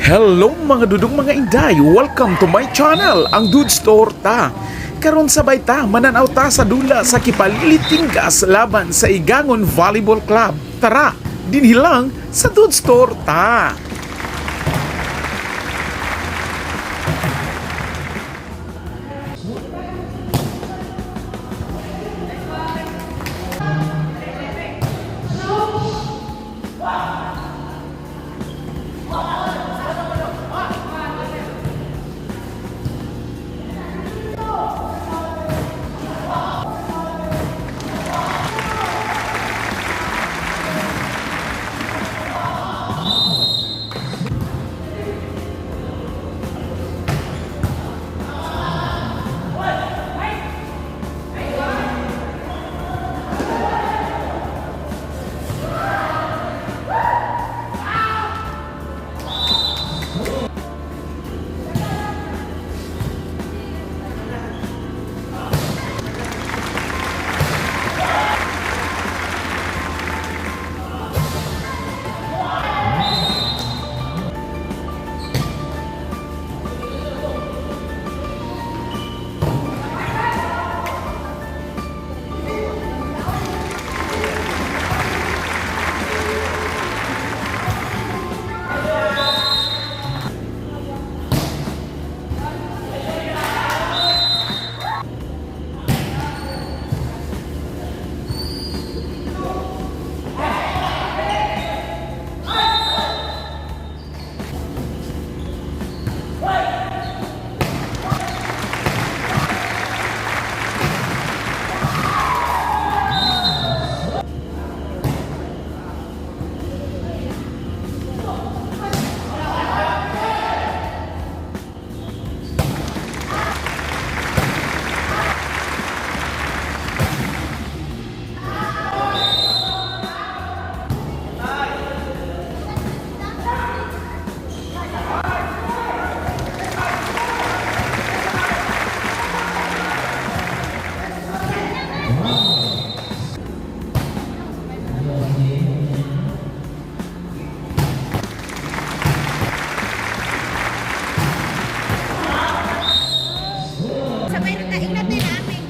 Hello, mga dudong, mga inday! Welcome to my channel, ang Dudes Torta. Karon sabay ta, mananaw ta sa dula sa Kipalilit Tingas laban sa Igangon Volleyball Club. Tara, dinhi lang sa Dudes Torta. Sabay na tayo natin namin.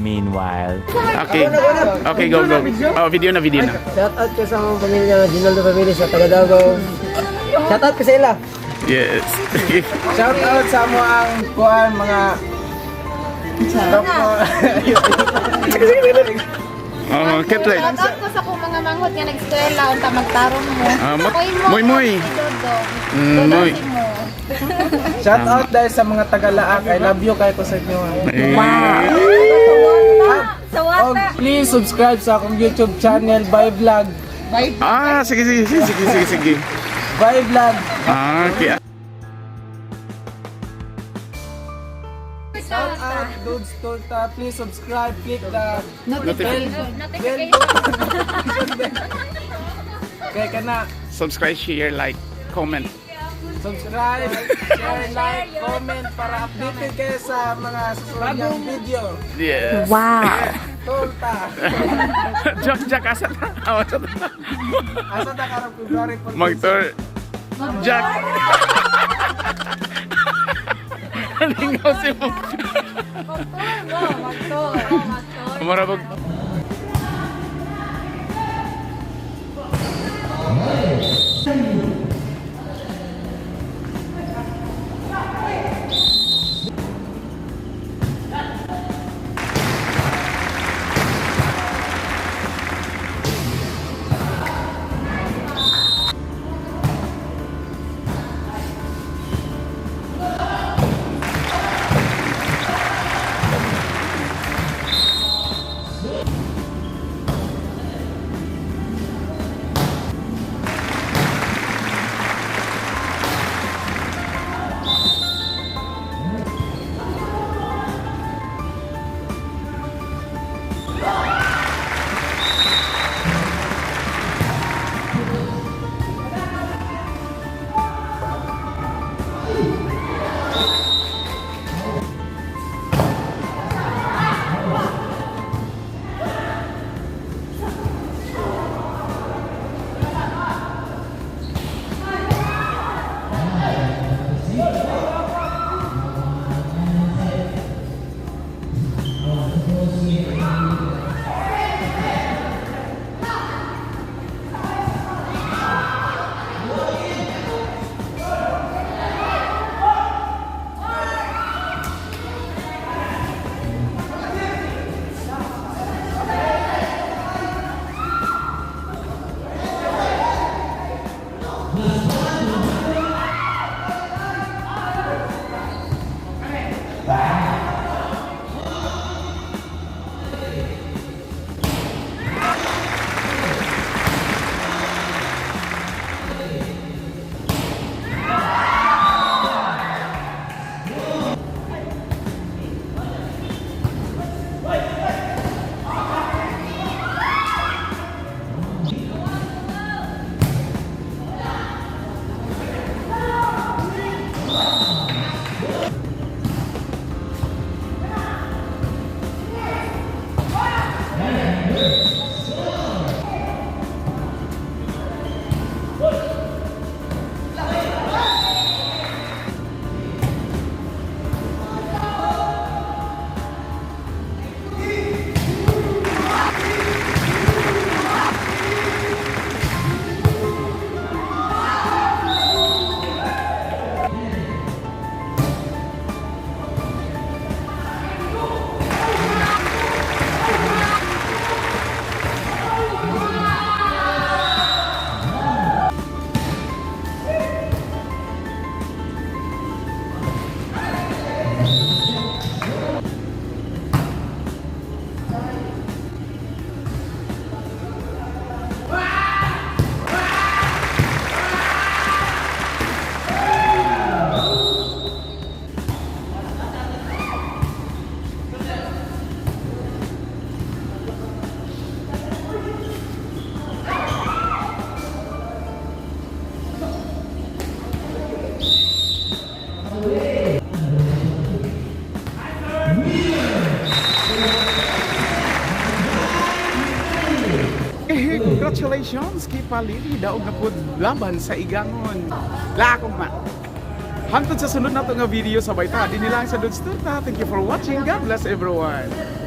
Meanwhile. Okay. Okay, go, go. Oh, video na, video na. Shout out ko sa akong pamilya, Ginaldo family sa taga Davao. Shout out ko sa ila. Yes. Shout out sa mo ang kuan mga Oh, Ketlet. Shout out ko sa kong mga manghod nga nag-eskwela unta magtarong mo. Ah, Koy mo, moy, moy. Si Dodo. Mm, Dodo moy. si mo. Shout out dahil sa mga taga-Laak. I love you kayo ko sa inyo. Sa Og please subscribe sa akong YouTube channel, Bye Vlog. Ah, sige, sige, sige, sige, sige, sige. Bye Vlog. Ah, okay. Shout out Dudes Torta. Please subscribe, click the Notification. Notification. Kaya ka na. Subscribe, share, like, comment. Subscribe, share, like, comment para updated kayo sa mga susunod niyang video. Yes. Torta. Jack, Jack, asa ta? Ah, asa ta? Asa ta karong February 14? Magtor. Jack. Lingaw si mo. Marabog. Eh, congratulations kay Palili, daog na pud laban sa Igangon. Lakong ma. Hangtod sa sunod nato nga video, sabay ta dinhi lang sa Dudes Torta. Thank you for watching. God bless everyone.